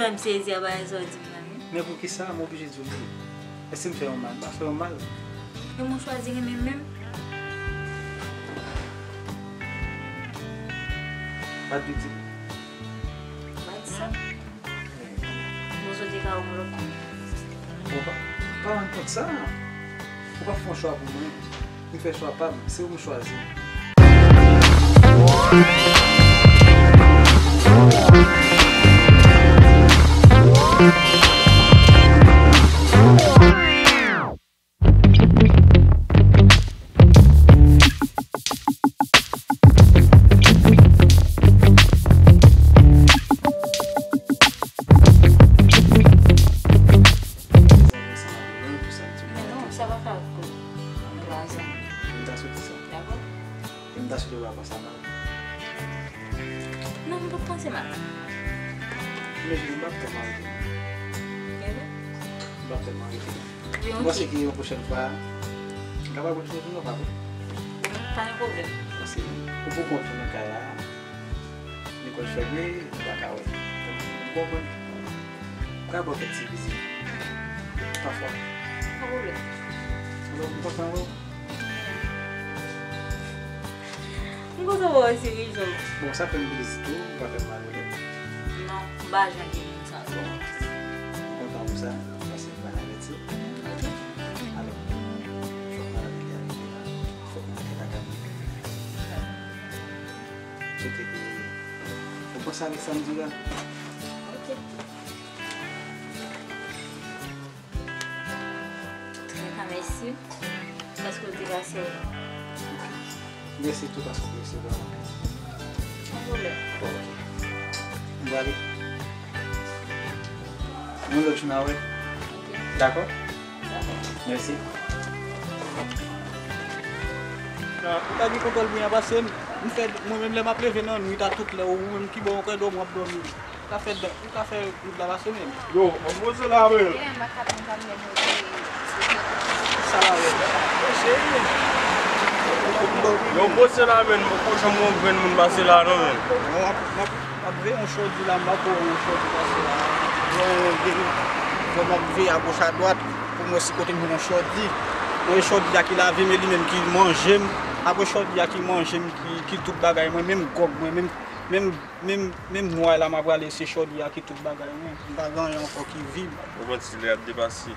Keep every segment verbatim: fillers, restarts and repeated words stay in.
M sezi a bagay sa w di m nan, wi. Men poukisa m oblije di w li? Èske m fè yon mal? M pa fè yon mal. E mwen chwazi renmen menm. Pa di di. Pa di sa. Bon, soti ka yon lòt. Bon, pa, pa rann kont sa. Ou pa fè yon chwa pou mwen. M fè chwa pa m. Se ou m chwazi. Men non, sa pa ka koz. Nou pa zanmi. Nou ta soti sa. Dakò? E m ta swete w ap panse mal. Non, m p ap panse mal. Men jodi m p ap tèlman rete. Ebyen? M p ap tèlman rete. Ebyen, oke. M panse ke yon pwochèn fwa, m kapab retounen vin nan, pa vre? Pa gen pwoblèm. Paske ou poukont ou nan kay la, lekòl fèmen, ou pa ka wè. Ou konprann? M ka ba w kèk ti vizit. Pafwa. Pa gen pwoblèm. Alò, m kontan wè w. M kontan wè w osi, wi, Joe. Bon, sa fè m plezi tou, ou pa fè m mal, oke? Non, m pa jan de moun sa. Bon, m kontan pou sa, paske m pa nan mèt yo. Oke. Alò, fòk m al avèk li, fòk m al lakay li. M swete ke ou panse avèk sa m di w la. Oke. Trè ka mèsi paske w te pase. Mèsi tou paske w te resevwa m. San pwoblèm. Bon, oke. M prale. Yon lòt jou n a wè. Oke. Dakò? Dakò. Mèsi. Ou ta gen kontwòl byen pase m. M fè, mwen menm lè m ap leve nan nwit a tout lè, ou menm ki bò w kwè dòmi w ap dòmi. Ou ka fè, ou ka fè wout la pase menm. Yo, on poze la, men. Sa la, men. Yo, poze la, men. Poko janm wè yon grenn moun pase la, non, men. Non, m ap, m ap, m ap veye yon chòdi la, m pa ko wè yon chòdi pase la. Bon, m ap veye agoch adwat pou m wè si kote m jwenn yon chòdi. Mwen, chòdi a ki lave m, e li menm ki manje m. Apre chòdi a ki manje m, ki, ki tout bagay mwen, menm gwòg mwen, menm, menm Menm, menm nway la m a prale, se chòdi a ki tout bagay mwen. M pa gen anyen ankò ki vid. Ou konn si lè ap depase.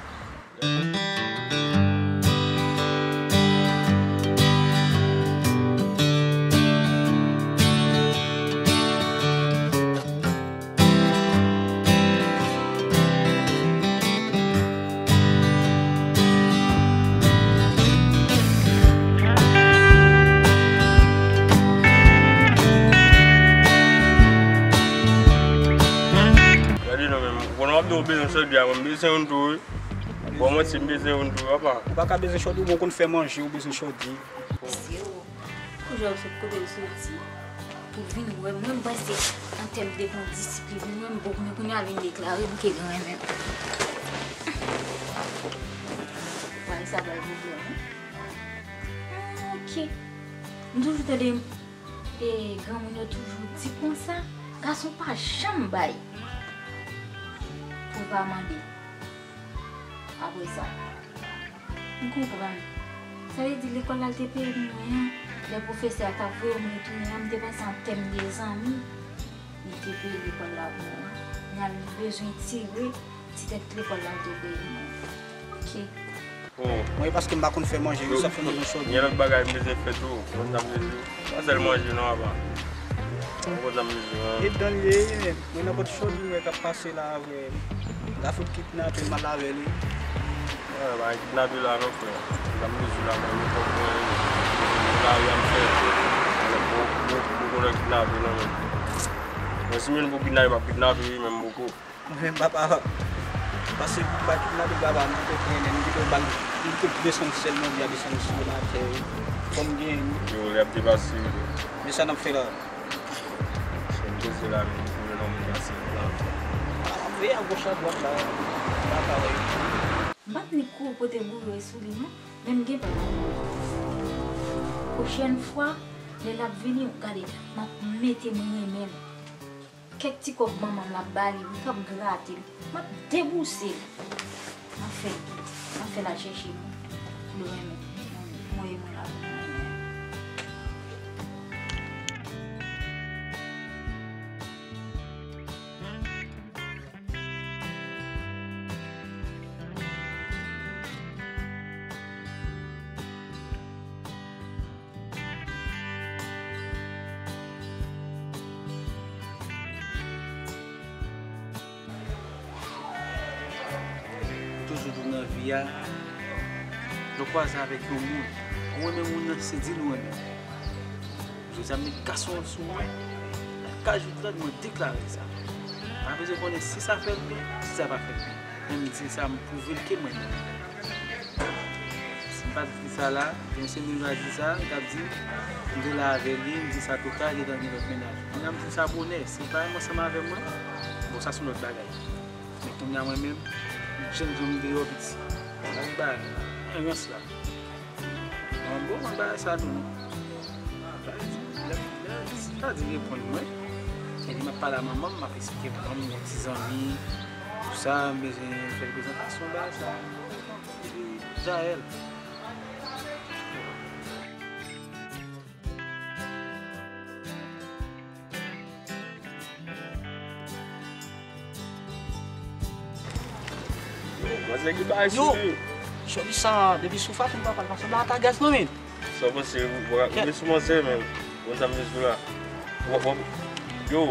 Gade non, men, ou konnen w ap di w bezwen chòdi a, mwen m bezwen youn tou, wi. Bon, mwen si m bezwen youn tou, papa. Ou pa ka bezwen chòdi, ou bon konn fè manje, ou bezwen chòdi. Kou Jòb sot kote l soti pou vin wè m. Mwen, m panse an tèm de kondisiplin, mwen, m bon, men kounye a vin deklare m ke l renmen m. Bagay sa bay pwoblèm, wi. Ah, oke. M toujou tande, e, granmoun yo toujou di konsa, gason pa janm bay pou l pa mande. Apre sa, m konprann. Sa vle di lekòl la l te peye pou mwen an, lè pwofesè a t ap voye m retounen an, m te panse an tèm de zanmi, li te peye lekòl la pou mwen. Nan li bezwen tire ti tèt lekòl la l te peye mwen. Oke. Oh. Mwen, paske m pa konn fè manje, wi, sa fè m bezwen chòdi. Gen lòt bagay m bezwen fè tou. Ou konn sa m bezwen? Pa sèl manje non, apa. Ou konn sa m bezwen, an. E dan l ye, wi, men. Mwen, nenpòt chòdi m wè k ap pase la, vre. L a fout kidnape m al avè l, wi. Ah, pa kidnape la non, frè. Sa m bezwen la, mwen, mwen, mwen, mwen, lari a m fè. Mwen, mwen, mwen, mwen, mwen kidnape non, men. Mwen, si mwen pou kidnape, m ap kidnape, wi, men m poko. Mwen, m pa, pa, pase m pa kidnape papa m, m te trennen, m kite w ba l, m te desann syèl, Bondye a desann sou yon atè, wi. Fò m genyen, wi. Yo, lè ap depase, wi. Men sa n ap fè la. Se poze la, men, pou lè lòm pase la. M ap veye agoch adwat la, m pa ka wè. M p ap ni kou pote boure sou li, non, men m gen plan. Pwochèn fwa, lè l ap vini, gade, m ap mete m renmen l. Kèk ti kòb manman m l ap ba li, wi, k ap grate l. M ap debouse l. M ap fè, m ap fè l al chèche moun ki l renmen. Mwen, mwen, mwen la. Toujou di w nan vi a, lè w kwaze avèk yon moun, ou renmen moun nan, se di l ou renmen. Jodi a, m met gason an sou mwen, lakay Joutland, mwen deklare sa. Pa bezwen konnen si sa fè l byen, si sa pa fè l byen. Men m di sa, m pwouve l ke mwen menm. Si m pa t di sa la, gen se moun la di sa, li t ap di, m te la avè li, m di sa Total, li t ap gen lòt mennaj. Kounye a m di sa bonè, si l pa renmen ansanm avè mwen, bon, sa se yon lòt bagay. Men kounye a mwen menm, m t janm janm deyò piti. Mwen pa gen bagay, yon rans la. Mwen bon, mwen bagay sa tou non. Sa di, lè, lè, sa di reponn mwen. Epi m ap pale a manman m, m ap eksplike manman m, yon ti zanmi, tout sa, m bezwen fè l prezantasyon, bagay sa. Epi, Jaël. Yo, chòdi sa, depi sou fason papa l pa sanble ak Atagaz non, men. Sa w panse, w ap rive sou manzè, men. Bon, sa m vin sou la. W ap, w ap, yo.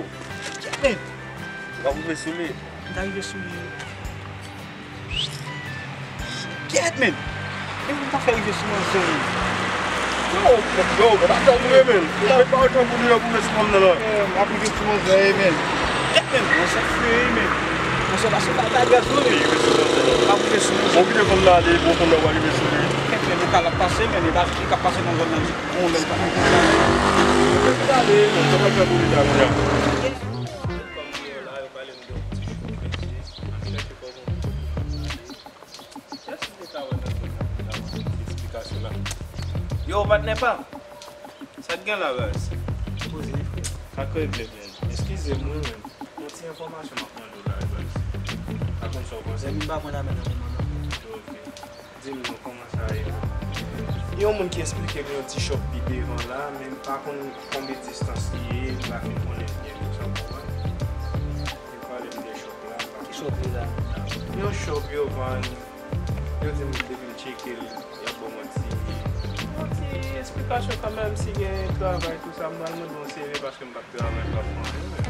Men. W ap rive sou li. M ta rive sou li. Kèt, men! Men m ta fè rive sou manzè, men. Yo, yo, yo, pa tann mwen, men. Ou pa tann pou li, pou rive sou fanm nan, la. Eh, m ap rive sou manzè, men. Kèt, men, manzè fre, men. Manzè pa sou bagay gaz, non, men. M ap rive sou manzè. Bon, kite fanm nan ale, bon, fanm nan va rive sou li. Kèt, men, lokal ap pase, men, e pa li k ap pase nan zòn nan, di, bon, lè l pa nan konsa. Kite ale, men, sa pral fè pou li, ta, kounye a. Kiyès ou te ka wè nan zòn nan pou ta ban nou ti esplikasyon la? Yo, patnè pa m. Sa k gen la, baz? Poze, frè. Sa k regle, men? Eskize m, wi, men. Yon ti enfòmasyon m ap mande w la, baz. Pa konn sa w panse. Depi m pa pran la men nan men manman. Ok. Di m non, kòman sa ye? Yon moun ki esplike m yon ti shop pi devan la, men m pa konn konbyen distans li ye, m pa fin konnen byen, sa w konprann? Yo pale m de shop la, m pa... Ki shop li la? Yon shop yo vann, yo di m depi m tcheke l, y ap ban mwen ti, yon ti esplikasyon kanmenm si gen travay, tou sa, m pral mande yon seve paske m pa t travay, m pa t fè anyen, men.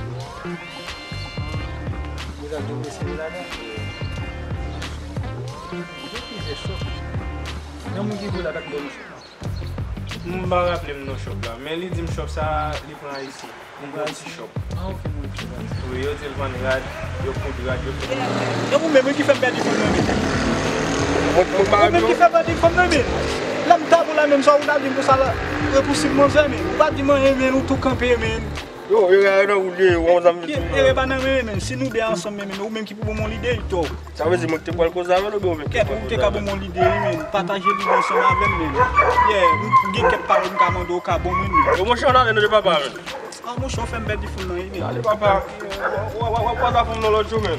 Ou ta dwe seve ladan? Gen plizyè shop. Gen moun ki voye la, pa t ban nou shop la. M pa raple m non shop la, men li di m shop sa, li pran Ayisyen. Yon gwo ti shop. Ah, ok, mwen ti shop. Wi, yo di l vann rad, yo koud rad, yo tout. E ou menm wi ki fè m pèdi fanm nan, men. Ou menm ki fè m pèdi fanm nan, men. Lè m ta pou la menm sa, ou ta di m konsa la, repousib manzè, men. Ou pa di m anyen, men, ou tou kanpe, men. Yo, yo, yo, nan woule, yo, zam. Ere pa nan men, men. Si nou de ansanm, men, men, ou menm ki pou ban m yon lide, to. Sa vle di mwen ki te pral koze avè l oubyen ou menm ki te pral koze avè l? Kèt, ou te ka ban m yon lide, wi, men. Pataje lide ansanm avè m, men. Yeah, m gen kèk pawòl m ka mande w, ou ka ban mwen, men. Yo, monchè, ann ale non de papa, men. Ah, monchè, ou fè m pèdi fanm nan, wi, men. Ale, papa. W ap kwaze fanm nan lòt jou, men.